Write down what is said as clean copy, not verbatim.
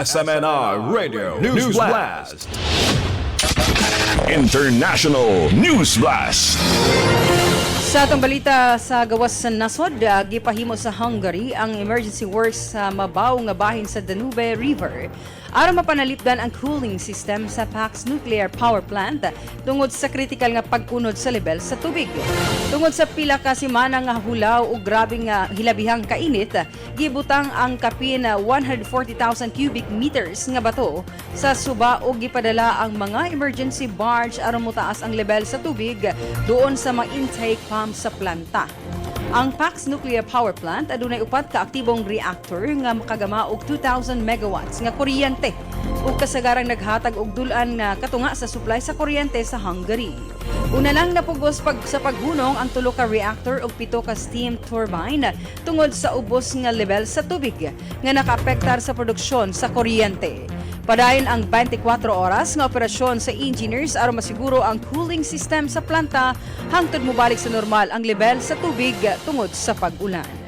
SMNI Radio News Blast. International News Blast. Sa atong balita sa gawas sa nasod, gipahimo sa Hungary ang emergency works sa mabaw nga bahin sa Danube River aron mapanalipdan ang cooling system sa Paks Nuclear Power Plant tungod sa critical nga pag-unod sa level sa tubig. Tungod sa pila ka semana nga hulaw ug grabe nga hilabihang kainit, gibutang ang kapin 140,000 cubic meters nga bato sa suba ug gipadala ang mga emergency barge aron motaas ang level sa tubig doon sa mga intake pump sa planta. Ang Paks Nuclear Power Plant adunay upat ka aktibong reactor nga makagama og 2,000 megawatts nga kuryente ug kasagarang naghatag og dul-an nga katunga sa supply sa kuryente sa Hungary. Una lang napugos sa paghunong ang tulo ka reactor ug pito ka steam turbine tungod sa ubos nga level sa tubig nga nakaapektar sa produksyon sa kuryente. Padayon ang 24 oras nga operasyon sa engineers aron masiguro ang cooling system sa planta hangtod mobalik sa normal ang level sa tubig tungod sa pag-ulan.